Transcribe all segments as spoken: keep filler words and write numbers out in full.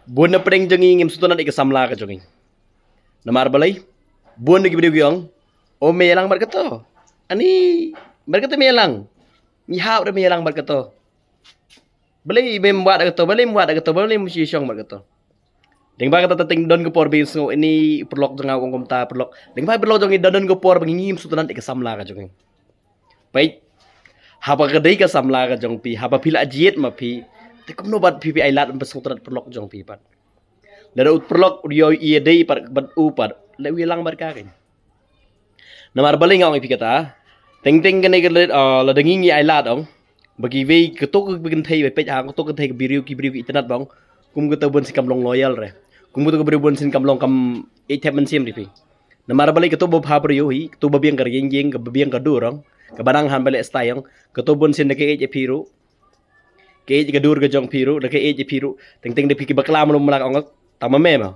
Bun na pdeng jong ngi ngim sngewtynnat ïa ka samla ka jong ngi. Namar balei? Bun na ki briew ki ong, o me ïalang bad kato. Ani, bad kato me ïalang. Ngi hap re me ïalang bad kato. Balei mem wad kato, balei mem wad kato, balei mem shong bad kato. Dang ba kata ta ting don ka por ba sngew ini paralok jong nga ong kumta paralok. Dang ba paralok jong ngi don don ka por ba ngim sngewtynnat ïa ka samla ka jong ngi. Peit. Haba ka dei ka samla ka jong phi, haba phi la jied ma phi. Te kumno bad phi phi ailad ba sngewtynnat paralok jong phi pat. Lada u paralok u ïoh ïa dei pat bad u pat, leh u ïalang bad ka kein. Namar balei nga ong ïa phi kata. Teng teng kane ka leh, ah, lada ngi ngi ailad ong. Ba kiwei kato ka kynthei ba peit ha kato ka kynthei ka briew ki briew ki itynnat ba ong. Kum kato bun sien kam long loyal re. Kum kato ka briew bun sien kam long kam ïeit thep mynsiem ri phi. Namar balei kato ba bha briew hi, kato ba biang ka ïing ïing, ka ba biang ka dur ong. Ka ba nang han ba leh stai ong. Kato bun sien da ka ïeit ïa phi ruh. Ka ïeit ka dur ka jong phi ruh, da ka ïeit ïa phi ruh. Teng teng da phi ki bakla malu mlak ong tang ma me ma.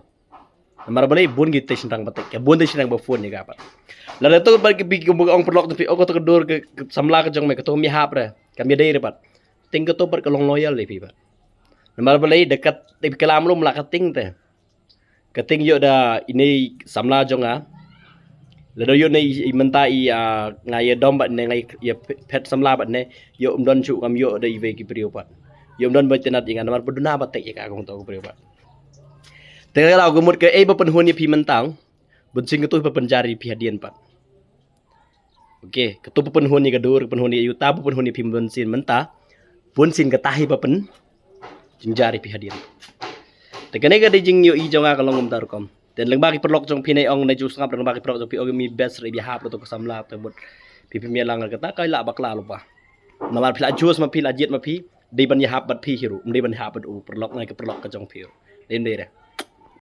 Namar balei bun ki te shynrang ba tek, bun te shynrang ba phone ïa ka pat. Lada to bad ki phi ki ong paralok jong phi, o kato ka dur ka samla ka jong me, kato me hap re, kam ïa dei re pat. Teng kato pat ka long loyal ïa phi pat. Namar balei da kat te phi klam lum la ka ting te. Ka ting ïoh da ine samla jong nga. Lada ïoh ne i mynta i, ah, nga ïa dom bad ne nga ïa phet samla bad ne ïoh ym don shuh kam ïoh da iwei ki briew pat. Ïoh ym don ba itynnat ïa nga namar ba duna ba tek ïa ka kong to ki briew pat. Te ka daw ka mut ka ei ba pynhun ïa phi mynta. Bun sien kato ba pynjari phi hadien pat. Okay, kato ba pynhun ïa ka dur, pynhun ïa uta, ba pynhun ïa phi bun sien mynta. Bun sien kata hi ba pynjari phi hadien. Te kane ka dei jingïohi jong nga ka long kumta rukom. Te lyngba ki paralok jong phi ne ong ne ju sngap lyngba ki paralok jong phi ong mi best re ïa hap to ka samla te mut. Phi phi me lang kata ka la bakla lypa. Namar phi la jus ma phi la jied ma phi, dei ban ïa hap bad phi hi ruh, dei ban ïa hap bad u paralok ne ka paralok ka jong phi ruh. Dei dei re.